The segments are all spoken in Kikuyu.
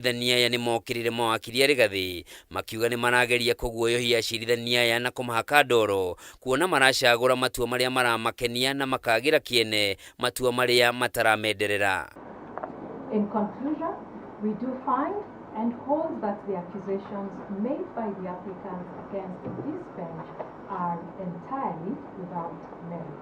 Acirithania aya nĩmokĩrĩire mawakiri a Rigathĩ makiuga nĩmarageria kũguoyohia acirithania aya na kũmahaka ndoro kuona maracagũra matua marĩa maramakenia na makagĩra kĩene matua marĩa mataramenderera. In conclusion, we do find and hold that the accusations made by the applicants against this bench are entirely without merit.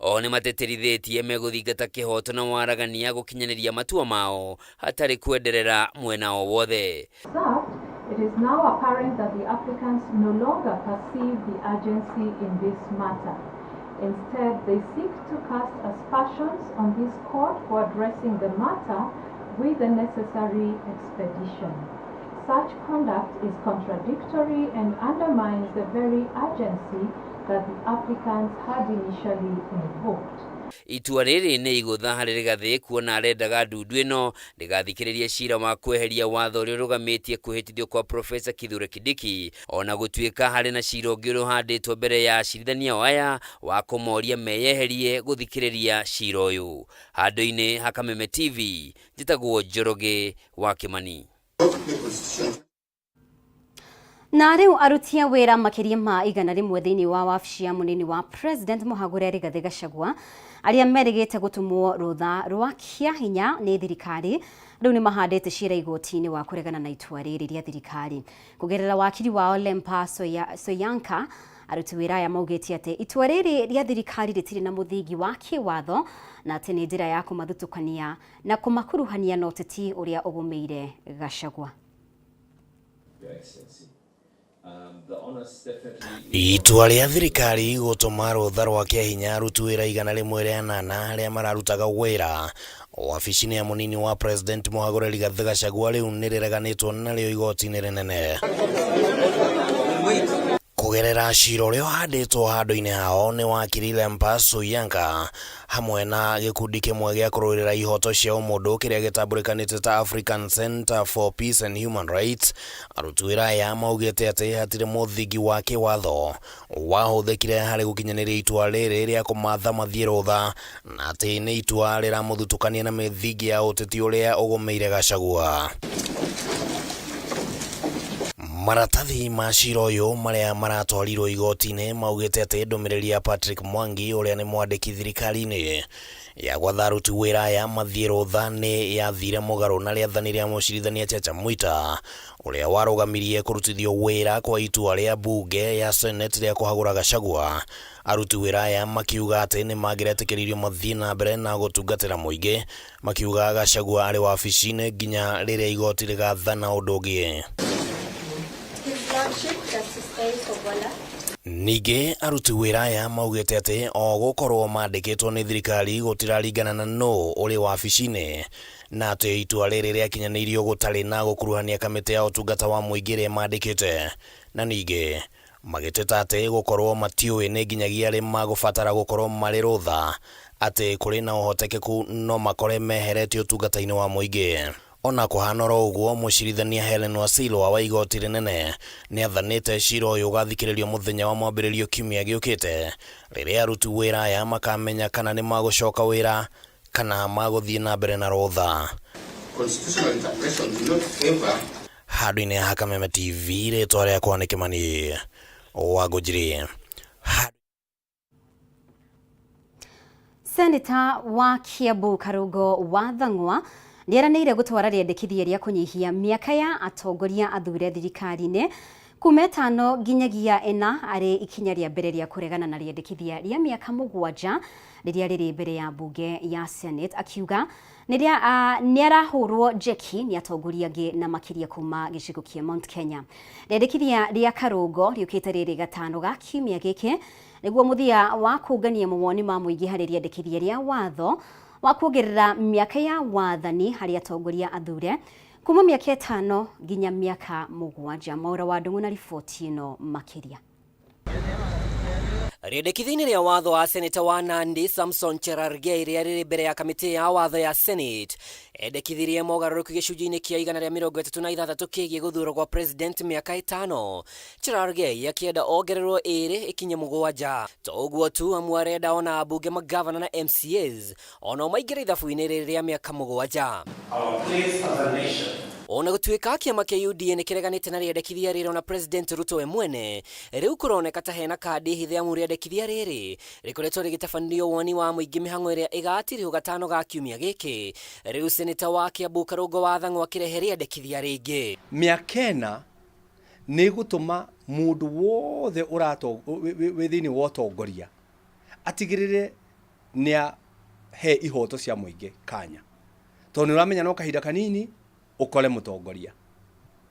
Oho nĩmatĩtĩrithĩtie megũthingata kĩhoto na waragania gũkinyanĩria matua mao hatarĩ kwenderera mwena o wothe. Observed, it is now apparent that the applicants no longer perceive the urgency in this matter. Instead, they seek to cast aspersions on this court for addressing the matter with the necessary expedition. Such conduct is contradictory and undermines the very urgency that the applicants had initially invoked. Itua rĩrĩ nĩ igũtha harĩ Rigathĩ kuona arendaga ndundu ĩno ndĩgathikĩrĩrie cira wa kweheria watho ũrĩa ũrũgamĩtie kwĩhĩtithio kwa Professor Kithure Kindiki ona gũtuĩka harĩ na cira ũngĩ ũrĩa ũhandĩtwo mbere ya acirithania o aya wa kũmoria meyeherie gũthikĩrĩria cira ũyũ. Handũ-inĩ ha Kameme TV, njĩtagwo Njoroge wa Kĩmani. Na rĩu aruti a wĩra makĩria ma 100 thĩinĩ wa wabici ya mũnini wa President Mũhagũre Rigathĩ Gachagua arĩa merĩgĩte gũtũmwo rũtha rwa kĩa hinya nĩ thirikari rĩu nĩ mahandĩte ciira igoti-inĩ wa kũregana na itua rĩrĩ rĩa thirikari kũgerera wakiri wao Lempa Soyanka. Aruti wĩra aya maugĩte atĩ itua rĩrĩ rĩa thirikari rĩtirĩ na mũthingi wa kĩwatho na atĩ nĩ njĩra ya kũmathutũkania na kũmakuruhania na ũteti ũrĩa ũgũmĩire Gachagua. Itua rĩa thirikari gũtũma rũtha rwa kĩahinya aruti wĩra 108 arĩa mararutaga wĩra wabici-inĩ ya mũnini wa President Mũhagũre Rigathĩ Gachagua rĩu nĩ rĩreganĩtwo narĩo igoti-inĩ rĩnene. Kũgerera cira ũrĩa ũhandĩtwo handũ-inĩ hao nĩ wakiri Lempa Suyanka hamwe na gĩkundi kĩmwe gĩa kũrũĩrĩra ihoto cia ũmũndũ kĩrĩa gĩtambũrĩkanĩte ta African Center for Peace and Human Rights, aruti wĩra aya maugĩte atĩ hatirĩ mũthingi wa kĩwatho wahũthĩkire harĩ gũkinyanĩria itua rĩrĩ rĩa kũmatha mathiĩ rũtha na atĩ nĩ itua rĩramũthutũkania na mĩthingi ya ũteti ũrĩa ũgũmĩire Gachagua. Maratathi ma cira ũyũ marĩa maratwarirwo igoti-inĩ maugĩte atĩ ndũmĩrĩri ya Patrick Mwangi ũrĩa nĩ mwandĩki thirikari-inĩ ya gwatha aruti wĩra aya mathiĩ rũtha nĩ yathire mũgarũ na rĩathani rĩa mũcirithania Chacha Mwita ũrĩa warũgamirie kũrutithio wĩra kwa itua rĩa mbunge ya Senate rĩa kũhagũra Gachagua. Aruti wĩra aya makiuga atĩ nĩ mangĩretĩkĩririo mathiĩ na mbere na gũtungatĩra mũingĩ, makiuga Gachagua arĩ wabici-inĩ nginya rĩrĩa igoti rĩgathana ũndũ ũngĩ. Ningĩ aruti wĩra aya maugĩte atĩ o gũkorwo mandĩkĩtwo nĩ thirikari gũtiraringana na nũ ũrĩ wabici-inĩ, na atĩ itua rĩrĩ rĩakinyanĩirio gũtarĩ na gũkuruhania kamĩtĩ ya ũtungata wa mũingĩ ĩrĩa ĩmandĩkĩte, na ningĩ magĩteta atĩ gũkorwo matiũĩ nĩ nginyagia rĩ magũbatara gũkorwo marĩ rũtha, atĩ kũrĩ na ũhotekeku no makore meheretio ũtungata-inĩ wa mũingĩ. Ona kũhana oro ũguo, mũcirithania Hellen Wasilwa wa igoti rĩnene nĩ athanĩte cira ũyũ ũgathikĩrĩrio mũthenya wa mwambĩrĩrio kiumia gĩũkĩte, rĩrĩa aruti wĩra aya makamenya kana nĩ magũcoka wĩra kana magũthiĩ na mbere na rũtha. Constitutional interpretation do not favor. Handũ-inĩ ha Kameme TV, rĩtwa rĩakwa nĩ Kĩmani wa Ngũnjiri. Seneta wa Kiambu Karungo wa Thang'wa nĩeranĩire gũtwara rĩendekithia rĩa kũnyihia mĩaka ya atongoria athure thirikari-inĩ kuma 5 nginyagia 4 arĩ ikinya rĩa mbere rĩa kũregana na rĩendekithia rĩa mĩaka 7 rĩrĩa rĩrĩ mbere ya mbunge ya Senate, akiuga nĩarahũrwo njeki nĩ atongoria angĩ na makĩria kuma gĩcigo kĩa Mount Kenya. Rĩendekithia rĩa Karungo rĩũkĩte rĩrĩ gatano ga kiumia gĩkĩ nĩguo mũthia wa kũngania mawoni ma mũingĩ harĩ rĩendekithia rĩa watho wa kuongerera mĩaka ya wathani harĩ atongoria athure kuma mĩaka 5 nginya mĩaka 7. Mwaura wa Ndung'u na riboti ĩno makĩria. Rĩendekithia-inĩ rĩa watho wa Seneta wa Nandi Samson Cherargei rĩrĩa rĩrĩ mbere ya kamĩtĩ ya watho ya Senate, endekithirie mogarũrũku gĩcunjĩ-inĩ kĩa 136 kĩgiĩ gũthurwo kwa president mĩaka 5. Cherargei akĩenda ongererwo 2 ĩkinye 7. To ũguo tu, amu arenda ona ambunge, magavana na MCAs onao maingĩre ithabu-inĩ rĩrĩ rĩa mĩaka 7. Our place as a nation Ona gũtuĩka kĩama kĩa UDA nĩ kĩreganĩte na rĩendekithia rĩrĩ ona President Ruto we mwene, rĩu kũroneka ta hena kandi hithe amu rĩendekithia rĩrĩ rĩkoretwo rĩgĩtabanĩrio woni wa mũingĩ mĩhang'o ĩrĩa ĩgatirihwo gatano ga kiumia gĩkĩ. Rĩu Seneta wa Kiambu Karũngo wa Thang'wa akĩrehe rĩendekithia rĩngĩ. Mĩaka ĩna nĩ ĩgũtũma mũndũ wothe wĩ thĩinĩ wa ũtongoria atigĩrĩre nĩ ahe ihoto cia mũingĩ kanya, tondũ nĩ ũramenya no kahinda kanini ũkore mũtongoria,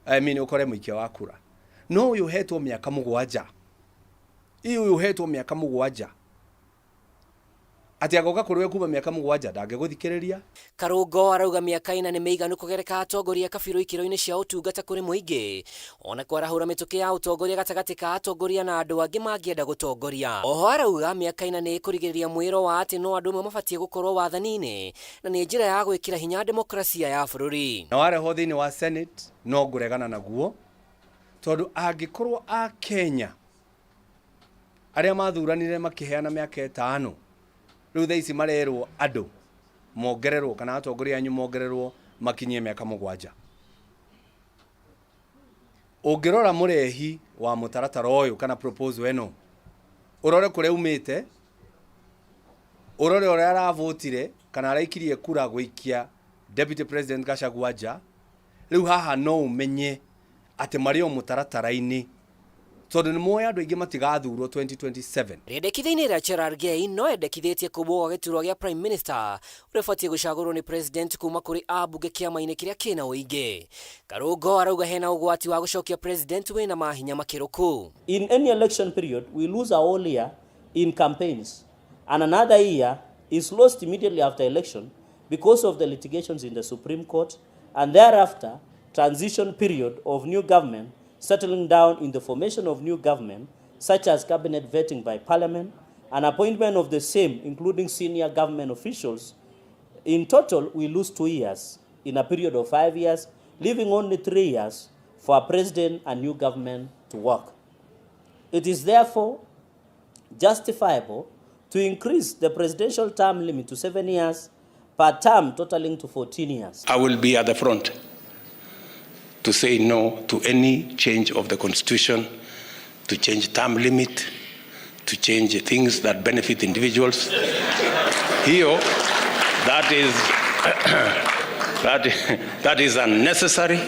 I mean, ũkore mũikia wa kura. No ũyũ ũhetwo mĩaka 7, ũyũ ũhetwo mĩaka 7 atĩ agoka kũrĩ we kuma mĩaka 7 ndangĩgũthikĩrĩria. Karũngo arauga mĩaka 4 nĩ mĩiganu kũgereka atongoria kabirũ ikĩro-inĩ cia ũtungata kũrĩ mũingĩ, ona kwarahũra mĩtũkĩ ya ũtongoria gatagatĩ ka atongoria na andũ angĩ mangĩenda gũtongoria. Oho arauga mĩaka 4 nĩ ĩkũrigĩrĩria mwĩro wa atĩ no andũ amwe mabatiĩ gũkorwo wathani-inĩ, na nĩ njĩra ya gwĩkĩra hinya demokrasia ya bũrũri. Na warehwo thĩinĩ wa Senate no ngũregana naguo, tondũ angĩkorwo a Kenya arĩa mathuranire makĩheana mĩaka 5, rĩu thaa ici marerwo andũ mongererwo kana atongoria anyu mongererwo makinyie mĩaka 7. Ũngĩrora mũrehi wa mũtaratara ũyũ kana proposal ĩno, ũrore kũrĩa umĩte, ũrore ũrĩa aravotire kana araikirie kura gũikia Deputy President Gachagua nja, rĩu haha no ũmenye atĩ marĩ o mũtaratara-inĩ, tondũ nĩ moĩ andũ aingĩ matigathurwo 2027. Rĩendekithia-inĩ rĩa Cherargei no endekithĩtie kũmbwo gwa gĩturwa gĩa Prime Minister ũrĩa ũbatiĩ gũcagũrwo nĩ President kuma kũrĩ ambunge kĩama-inĩ kĩrĩa kĩna ũingĩ. Karũngo arauga hena ũgwati wa gũcokia President wĩna mahinya makĩrũku. In any election period, we lose a whole year in campaigns, and another year is lost immediately after election because of the litigations in the Supreme Court, and thereafter transition period of new government settling down in the formation of new government, such as cabinet vetting by parliament and appointment of the same, including senior government officials. In total, we lose 2 years in a period of 5 years, leaving only 3 years for a president and new government to work. It is therefore justifiable to increase the presidential term limit to 7 years per term, totaling to 14 years. I will be at the front to say no to any change of the constitution, to change term limit, to change things that benefit individuals. Here, that is, that is unnecessary,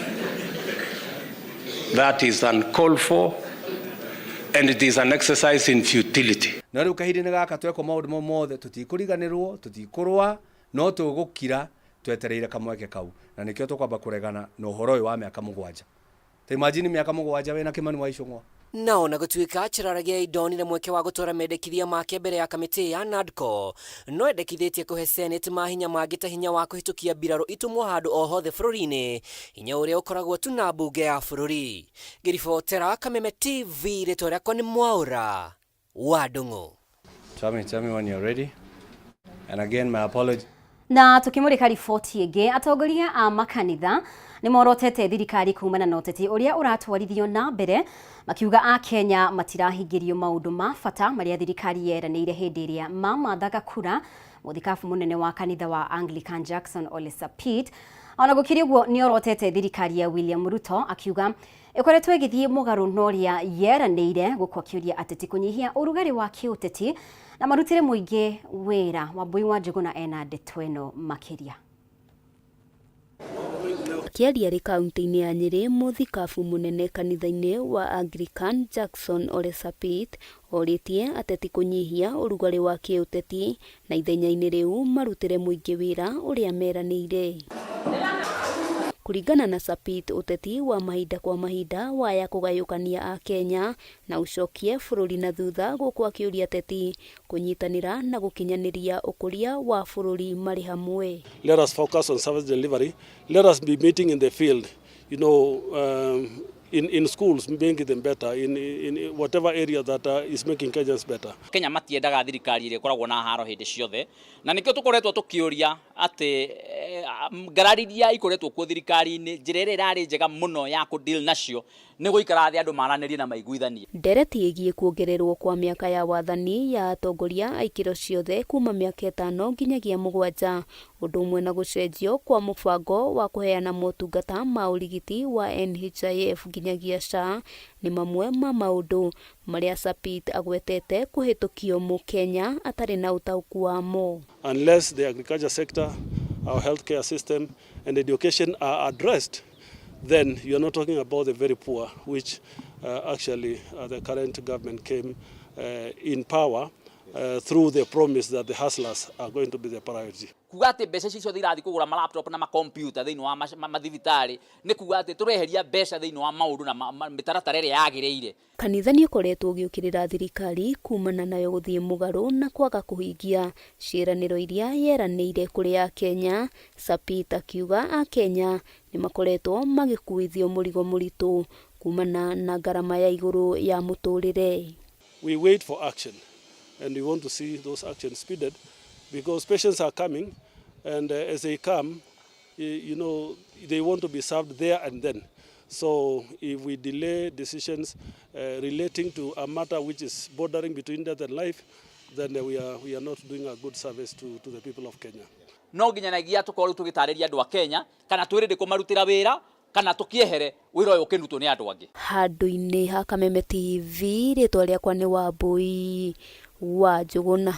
that is uncalled for, and it is an exercise in futility. Na rĩu kahinda-inĩ gaka twekwo maũndũ mau mothe, tũtikũriganĩrwo, tũtikũrũa, no tũgũkira twetereire kamweke kau, na nĩkĩo tũkwamba kũregana na ũhoro ũyũ wa mĩaka 7. Ta imagine mĩaka 7 wĩna Kimani wa Ichung'wa. Na ona gũtuĩka Cherargei ndonire mweke wa gũtwara mendekithia make mbere ya kamĩtĩ ya NADCO, no endekithĩtie kũhe Senate mahinya mangĩ ta hinya wa kũhĩtũkia mbirarũ itumwo handũ o hothe bũrũri-inĩ, hinya ũrĩa ũkoragwo tu na mbunge ya bũrũri. Ngĩribotera Kameme TV, rĩtwa rĩakwa nĩ Mwaũra wa Ndung'u. Tell me when you're ready. And again, my apology. Na tukimurika riboti ĩngĩ, atongoria a makanitha nĩ morotete thirikari kumana na ũteti ũrĩa ũratwarithio na mbere, makiuga a Kenya matirahingĩrio maũndũ ma bata marĩa thirikari yeranĩire hĩndĩ ĩrĩa mamathaga kura. Mũthikabu mũnene wa kanitha wa Anglican Jackson Ole Sapit ona gũkĩrĩ ũguo nĩ orotete thirikari ya William Ruto, akiuga ĩkoretwo ĩgĩthiĩ mũgarũ na ũrĩa yeranĩire, gũkũ akĩũria ateti kũnyihia ũrugarĩ wa kĩũteti na marutĩre mũingĩ wĩra. Wambui wa Njũgũna ena ndeto ĩno makĩria. Akĩaria arĩ kaunti-inĩ ya Nyĩrĩ, mũthikabu mũnene kanitha-inĩ wa Anglican Jackson Ole Sapit orĩtie ateti kũnyihia ũrugarĩ wa kĩũteti na ithenya-inĩ rĩu marutĩre mũingĩ wĩra ũrĩa meranĩire. Kũringana na Sapit, ũteti wa mahinda kwa mahinda waya kũgayũkania a Kenya na ũcokie bũrũri na thutha, gũkũ akĩũria ateti kũnyitanĩra na gũkinyanĩria ũkũria wa bũrũri marĩ hamwe. Let us focus on service delivery. Let us be meeting in the field, in schools, making them better, in whatever area that is making Kenyans better. Kenya matiendaga thirikari ĩrĩa ĩkoragwo na haro hĩndĩ ciothe, na nĩkĩo tũkoretwo tũkĩũria Atĩ ngarari iria ikoretwo kuo thirikari-inĩ, njĩra ĩrĩa ĩrarĩ njega mũno ya kũ deal nacio nĩ gũikara thĩ andũ maranĩrie na maiguithanie. Ndereti ĩgiĩ kuongererwo kwa mĩaka ya wathani ya atongoria a ikĩro ciothe kuma mĩaka 5 nginyagia 7, ũndũ ũmwe na gũcenjio kwa mũbango wa kũheana motungata ma ũrigiti wa NHIF nginyagia SHA nĩ mamwe ma maũndũ marĩa Sapit agwetete kũhĩtũkio Mũkenya atarĩ na ũtaũku wamo. Unless the agriculture sector, our healthcare system and education are addressed, then you are not talking about the very poor, which actually the current government came in power through the promise that the hustlers are going to be the priority. Kuga atĩ mbeca ici ciothe irathiĩ kũgũra ma laptop na ma computer thĩinĩ wa mathibitarĩ nĩ kuga atĩ tũreheria mbeca thĩinĩ wa maũndũ na mĩtaratara ĩrĩa yagĩrĩire. Kanitha nĩ ũkoretwo ũgĩũkĩrĩra thirikari kumana nayo gũthiĩ mũgarũ na kwaga kũhingia ciĩranĩro iria yeranĩire kũrĩ Akenya. Sapit akiuga Akenya nĩ makoretwo magĩkuithio mũrigo mũritũ kumana na ngarama ya igũrũ ya mũtũrĩre. We wait for action and we want to see those actions speeded because patients are coming and as they come, you know, they want to be served there and then. So if we delay decisions relating to a matter which is bordering between death and life, then we are not doing a good service to the people of Kenya. No nginyanagia tukorwo tũgĩtarĩria andũ a Kenya kana twĩrĩ kũmarutĩra wĩra kana tũkĩehere wĩra ũyũ ũkĩrutwo nĩ andũ angĩ. Handũ-inĩ ha Kameme TV, rĩtwa rĩakwa nĩ Wambui wa Njũgũna.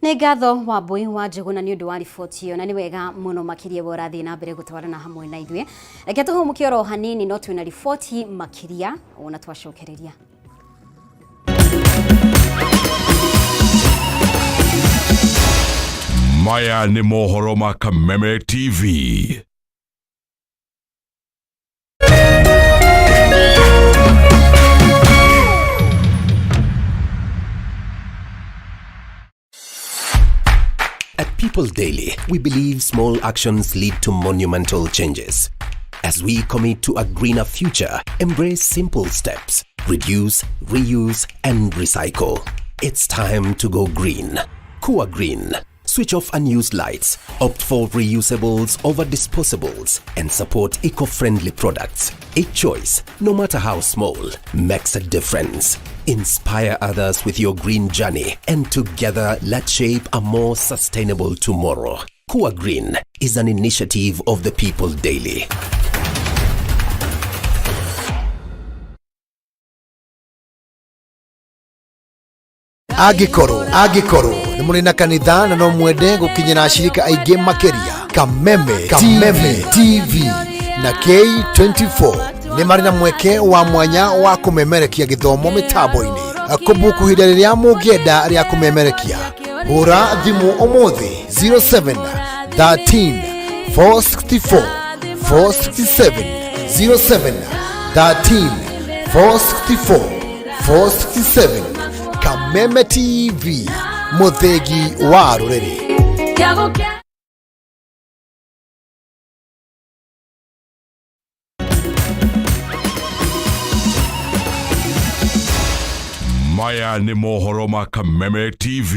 Nĩ ngatho Wambui wa Njũgũna nĩ ũndũ wa riboti ĩyo, na nĩ wega mũno makĩria we ũrathiĩ na mbere gũtwarana hamwe na ithuĩ. Reke tũhũmũke oro hanini, no twĩna riboti makĩria ona twacokereria. Maya nĩ mohoro ma Kameme TV. At People Daily, we believe small actions lead to monumental changes. As we commit to a greener future, embrace simple steps. Reduce, reuse, and recycle. It's time to go green. Kua Green. Switch off unused lights, opt for reusables over disposables, and support eco-friendly products. Each choice, no matter how small, makes a difference. Inspire others with your green journey, and together let's shape a more sustainable tomorrow. Kua Green is an initiative of the People Daily. Angĩkorwo nĩ mũrĩ na kanitha na no mwende gũkinyĩra ashirika aingĩ makĩria, Kameme TV na K24 nĩ marĩ na mweke wa mwanya wa kũmemerekia gĩthomo mĩtambo-inĩ. Kũbuku ihinda rĩrĩa mũngĩenda rĩa kũmemerekia, hũra thimũ ũmũthĩ 07 13 464 467, 07 13 464 467. Kameme TV, mũthĩgi wa rũrĩrĩ. Maya nĩ mohoro ma Kameme TV.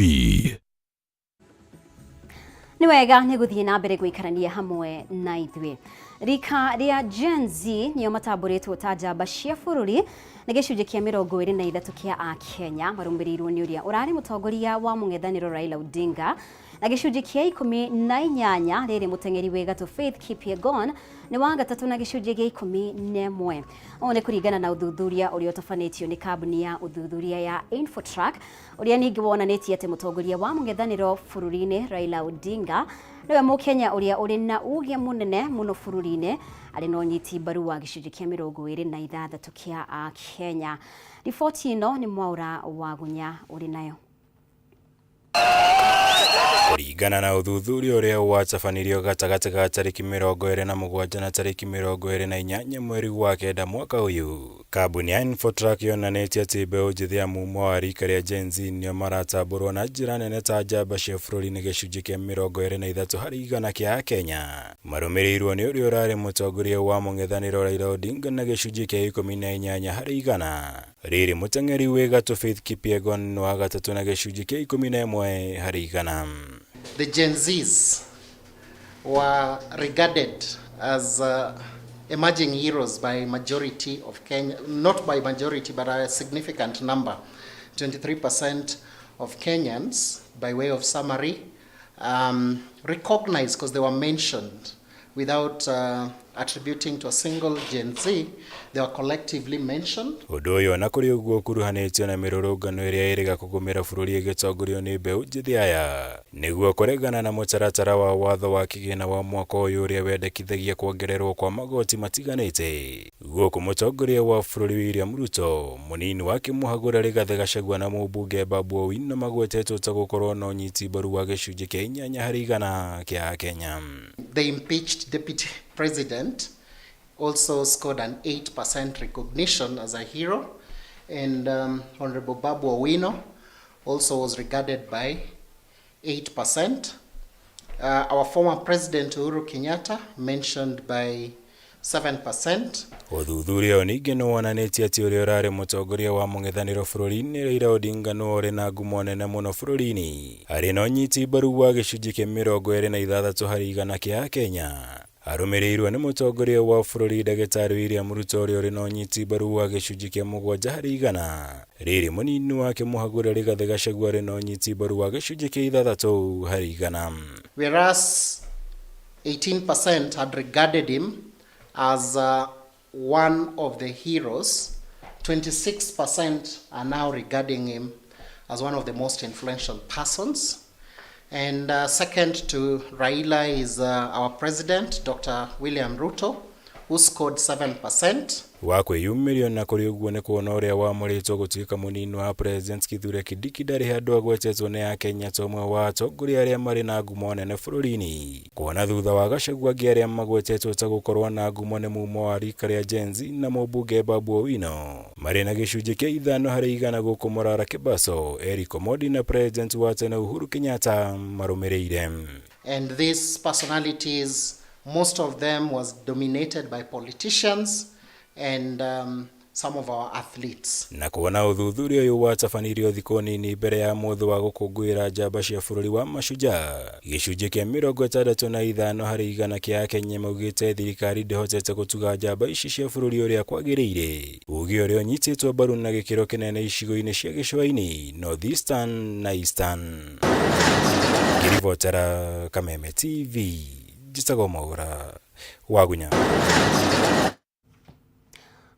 Nĩ wega nĩ gũthiĩ na mbere gũikarania hamwe na ithuĩ. Rika rĩa Gen Z nĩo matambũrĩtwo ta njamba cia bũrũri na gĩcunjĩ kĩa 23 kĩa Akenya marũmĩrĩirwo nĩ ũrĩa ũrarĩ mũtongoria wa mũng'ethanĩro Raila Odinga, na gĩcunjĩ kĩa 18 rĩrĩ mũteng'eri wĩ gatũ Faith Kipyegon nĩ wa gatatũ na gĩcunjĩ gĩa 11. Ũũ nĩ kũringana na ũthuthuria ũrĩa ũtabanĩtio nĩ kambuni ya ũthuthuria ya Infotrack, ũrĩa ningĩ wonanĩtie atĩ mũtongoria wa mũng'ethanĩro bũrũri-inĩ Raila Odinga nĩwe Mũkenya ũrĩa ũrĩ na uge mũnene mũno bũrũri-inĩ, arĩ na ũnyiti mbaru wa gĩcunjĩ kĩa 26 kĩa Akenya. Riboti ĩno nĩ Mwaũra wa Gunya ũrĩ nayo. Kũringana na ũthuthuria ũrĩa watabanirio gatagatĩ ga tarĩki 27 na tarĩki 28 mweri wa 9 mwaka ũyũ, kambuni ya Infotrack yonanĩtie atĩ mbeũ njĩthĩ ya mumo wa rika rĩa Gen Z nĩo maratambũrwo na njĩra nene ta njamba cia bũrũri nĩ gĩcunjĩ kĩa 23 harĩ igana kĩa Akenya, marũmĩrĩirwo nĩ ũrĩa ũrarĩ mũtongoria wa mũng'ethanĩro Raila Odinga na gĩcunjĩ kĩa 18 harĩ igana. Rĩrĩ mũteng'eri wĩ gatũ Faith Kipyegon wa gatatũ na gĩcunjĩ kĩa 11 harĩ igana. The Gen Zs were regarded as emerging heroes by majority of Kenya, not by majority, but a significant number, 23% of Kenyans, by way of summary, recognized, because they were mentioned without attributing to a single Gen Z, they were collectively mentioned. Ũndũ ũyũ ona kũrĩ ũguo ũkuruhanĩtio na mĩrũrũngano ĩrĩa ĩrĩga kũgũmĩra bũrũri ĩgĩtongorio nĩ mbeũ njĩthĩ aya nĩguo kũregana na mũtaratara wa watho wa kĩgĩna wa mwaka ũyũ ũrĩa wendekithagia kuongererwo kwa magoti matiganĩte. Gũkũ mũtongoria wa bũrũri William Ruto, mũnini wake Mũhagũra Rigathĩ Gachagua na mũmbunge Babu Owino magwetetwo ta gũkorwo na ũnyiti mbaru wa gĩcunjĩ kĩa 8% kĩa Akenya. The impeached deputy president also scored an 8% recognition as a hero, and Honorable Babu Owino also was regarded by 8%. Our former president Uhuru Kenyatta mentioned by 7%. Ũthuthuria ũyũ ningĩ nĩ wonanĩtie atĩ ũrĩa ũrarĩ mũtongoria wa mũng'ethanĩro bũrũri-inĩ Raila Odinga nĩwe ũrĩ na ngumo nene mũno bũrũri-inĩ, arĩ na ũnyiti mbaru wa gĩcunjĩ kĩa 26% kĩa Akenya. Arũmĩrĩirwo nĩ mũtongoria wa bũrũri ndagĩtarĩ William Ruto ũrĩa ũrĩ na ũnyiti mbaru wa gĩcunjĩ kĩa 7%. Rĩrĩ mũnini wake Mũhagũra Rigathĩ Gachagua arĩ na ũnyiti mbaru wa gĩcunjĩ kĩa 6%. Whereas 18% had regarded him as one of the heroes, 26% are now regarding him as one of the most influential persons. And second to Raila is our president, Dr. William Ruto, who scored 7%. Wa kwĩyumĩria na kũrĩ ũguo nĩ kuona ũrĩa wamũrĩtwo gũtuĩka mũnini wa President Kithure Kindiki ndarĩ handũ agwetetwo nĩ Akenya ta ũmwe wa atongoria arĩa marĩ na ngumo nene bũrũri-inĩ. Kuona thutha wa Gachagua angĩ arĩa magwetetwo ta gũkorwo na ngumo nĩ mumo wa rika rĩa Gen Z na mũmbunge Babu Owino marĩ na gĩcunjĩ kĩa 5% gũkũ Morara Kebaso, Eric Omondi na President wa tene Uhuru Kenyatta marũmĩrĩire. And these personalities, most of them was dominated by politicians and some of our athletes. Na kuona ũthuthuria ũyũ watabanirio thikũ nini mbere ya mũthĩ wa gũkũngũĩra njamba cia bũrũri wa Mashujaa, gĩcunjĩ kĩa 65% kĩa Akenya maugĩte thirikari ndĩhotete gũtuga njamba ici cia bũrũri ũrĩa kwagĩrĩire, uge ũrĩa ũnyitĩtwo mbaru na gĩkĩro kĩnene icigo-inĩ cia gĩcũa-inĩ, North Eastern na Eastern. Ngĩribotera Kameme TV, njĩtagwo Mwaũra Wagunya.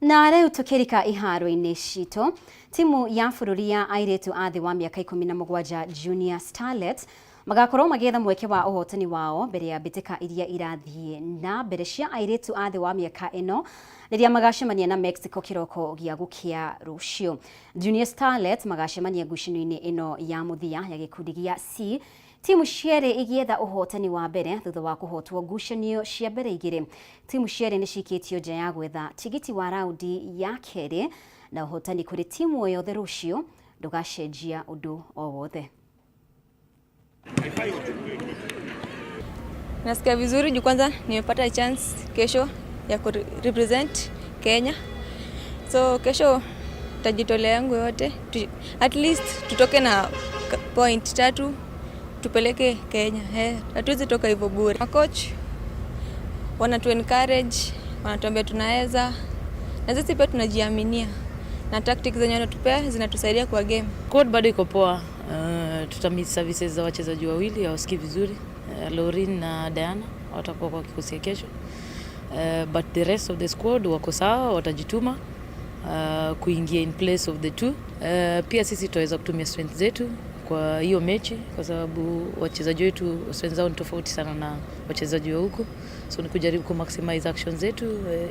Na rĩu tũkĩrika iharo-inĩ citũ, timu ya bũrũri ya airĩtu a thĩ wa mĩaka 17 Junior Starlets magakorwo magĩetha mweke wa ũhotani wao mbere ya mbĩtĩka iria irathiĩ na mbere cia airĩtu a thĩ wa mĩaka ĩno rĩrĩa magacemania na Mexico kĩroko gĩa gũkĩa rũciũ. Junior Starlets magacemania ngucanio-inĩ ĩno ya mũthia ya gĩkundi gĩa C, timu cierĩ igĩetha ũhotani wa mbere thutha wa kũhotwo ngucanio cia mbere igĩrĩ. Timu cierĩ nĩ cikĩtio nja ya gwetha tigiti wa raundi ya kerĩ, na ũhotani kũrĩ timu o yothe rũciũ ndũgacenjia ũndũ o wothe. Nasikia vizuri juu kwanza nimepata chance kesho ya ku represent Kenya. So kesho tajitolea yangu yote, at least tutoke na point 3 tupeleke Kenya. Hatuwezi toka hivyo bure. Coach wanatu encourage, wanatuambia tunaweza, na sisi pia tunajiaminia, na tactics zenye wanatupea zinatusaidia kwa game. Squad bado iko poa. Tutamiss services za wachezaji wawili hawasikii vizuri, Lauren na Diana watakuwa kwa kikosi kesho. But the rest of the squad wako sawa, watajituma kuingia in place of the two. Pia sisi tutaweza kutumia strength zetu kwa hiyo mechi kwa sababu wachezaji wetu strength zao ni tofauti sana na wachezaji wa huku, so ni kujaribu ku maximize actions zetu,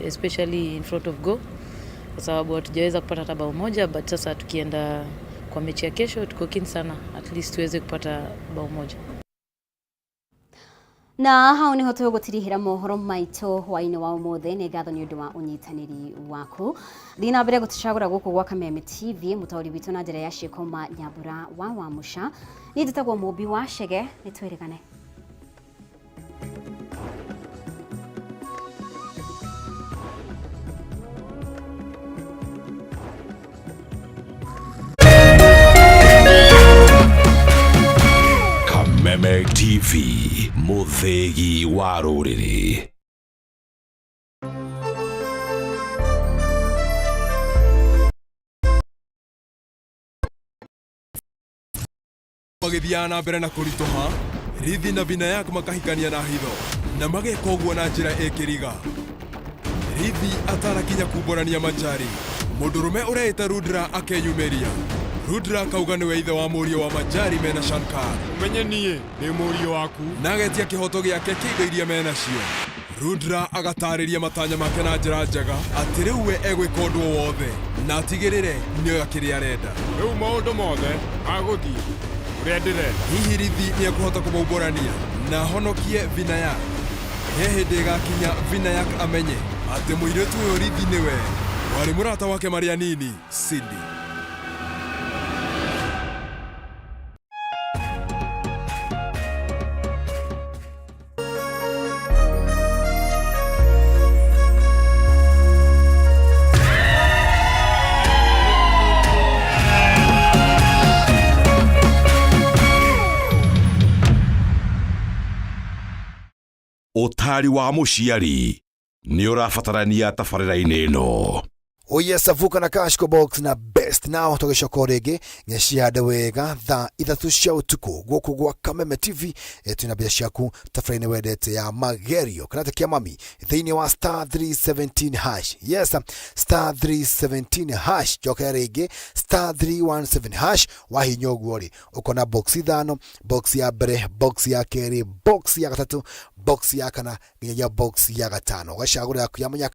especially in front of goal, kwa sababu hatujaweza kupata hata bao moja, but sasa tukienda kwa mechi ya kesho tuko keen sana at least tuweze kupata bao moja. Na hau niho tũgũtirihĩra mohoro maitũ hwaĩ-inĩ wa ũmũthĩ. Nĩ ngatho nĩ ũndũ wa ũnyitanĩri waku. Thiĩ na mbere gũtũcagũra gũkũ gwa Kameme TV, mũtaũri witũ na njĩra ya ciĩko ma Nyambura wa Wamũca. Niĩ njĩtagwo Mũmbi wa Chege, nĩ twĩrĩgane. Kameme TV. TV, mũthĩgi wa rũrĩrĩ. Magĩthiaga na mbere na kũritũha, Rithi na Vinayak makahikania na hitho na mageka ũguo na njĩra ĩkĩriga. Rithi atanakinya kumbũrania Manjari, mũndũrũme ũreĩta Rudra akeyumĩria. Rudra akauga nĩwe ithe wa mũriũ wa Manjari mena Shankar. Ũmenye niĩ ndĩ mũriũ waku. Na agetia kĩhoto gĩake kĩa indo iria menacio. Rudra agatarĩria matanya make na njĩra njega atĩ rĩu we egwĩka ũndũ o wothe na atigĩrĩre nĩoya kĩrĩa arenda. Rĩu maũndũ mothe magũthiĩ ũrĩa ndĩrenda. Hihi Rithi nĩekũhota kũmaumbũrania na ahonokie Vinayak? He hĩndĩ ĩgakinya Vinayak amenye atĩ mũirĩtu ũyũ Rithi nĩwe warĩ mũrata wake marĩ anini Cindy. Ũtaari wa mũciari nĩ ũrabatarania tabarĩra-inĩ ĩno. Oye savuka na Cashco Box na Best Now tũgĩcoka o rĩngĩ ngeciande wega thaa 3 cia ũtukũ gũkũ gwa Kameme TV. Twĩna mbia ciaku tabarĩra-inĩ wendete ya magerio kana kia mami thĩinĩ wa star 317 hash. Yes, star 317 hash, njokera rĩngĩ star 317 hash. Wahinya ũguo rĩ, ũkona box 5, box ya mbere, box ya kerĩ, box ya gatatũ, box ya kana nginyagia box ya gatano, ũgacagũra yaku ya mũnyaka.